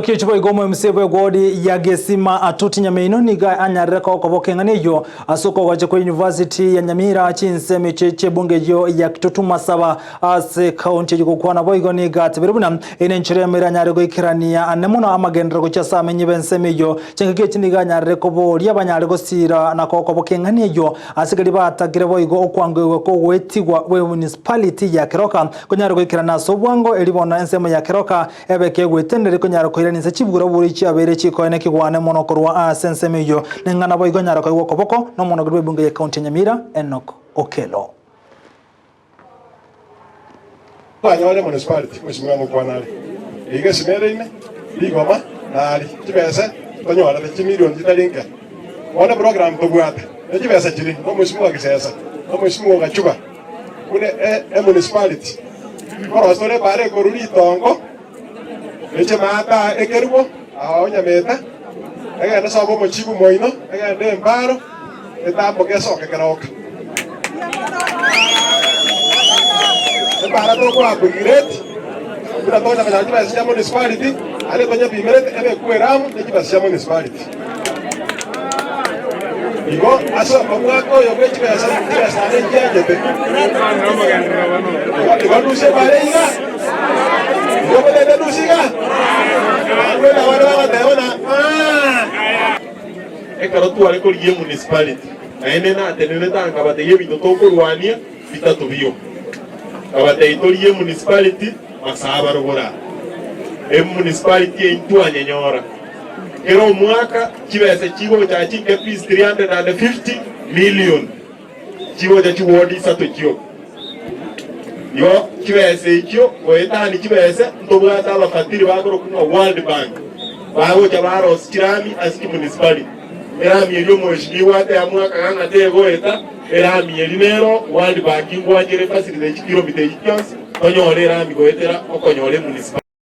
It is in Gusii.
Kiachi boigo omo-MC bw'egwodi ya Gesima Atuti Nyameinwe nigo anyarire koboka eng'ana eyio ase okogocha kwa University ya Nyamira chinsemo echio chi'ebunge eyio ya Kitutu Masaba ase ekaunti eyio gokwana boigo nigo atebire buna eye nenchera eyemo eranyare goikerania ane mono amagenderero gochia ase amenyi b'ensemo eyio. Chingaki echi nigo anyarire koboria banyare gosira na kokoboka eng'ana eyio ase keria batakire boigo okwangoigwa kw'ogoetigwa bw'emunicipality ya Keroka konyare goikerana ase obwango erio bono ensemo ya Keroka Ebe kegwetenenera ekonyara koirania inse chibura-bura echiabeire chikoene kigwane mono korwa ase ensemo eyio, neng'ana boigo enyare koigwa okoboko nomonogeri bw'ebunge y'ecounty ya Nyamira, Enock Okello. Twanyore municipality mheshimiwa ngokwana are iga esimere ime rigoma nari chibese tonyorete chimilion chitari nke bono program tobwate ne chibesa chiri no mheshimiwa Gisesa no mheshimiwa Gachuba buna emunicipality Nkorosia tore ebaara ekorwa ritongo, eche maata ekerubo, ao nyameta, egende sobo omochibu moino, egende embaro, etamboke esoke keroka. Ebaara tokwa upgrade, buna tonya konyora chibesa chia municipality, aria tonyepimerete ebekwe eramu ne chibesa chia municipality. Igo ase omwaka oyo bwe chibesa chibesa naende nchianchete. Igo igo ndusie bare iga. Igo motete ndusie iga. Buna abande bagoteba buna aah. Ekero tware korigia emunicipality, naende natenenete aa nkabatebia ebinto tokorwania bitato bioka. Nkabatebia torigie emunicipality Masaba rogoro aa. Emunicipality eyio twanyenyora. Kera omwaka chibesa chigocha chinke fees 350 million chigocha chiward isato chioka. Igo chibesa echio goetani chibesa ntobwate abafatiri bakorokwa ng'a World Bank bagocha barosia chirami ase chimunicipality. Erami eria omweshimiwa ateba mwaka ng'a tegoeta, erami eria nero World Bank ngwachere efacility chikilomita echi chionsi tonyore erami goetera okonyora emunicipality.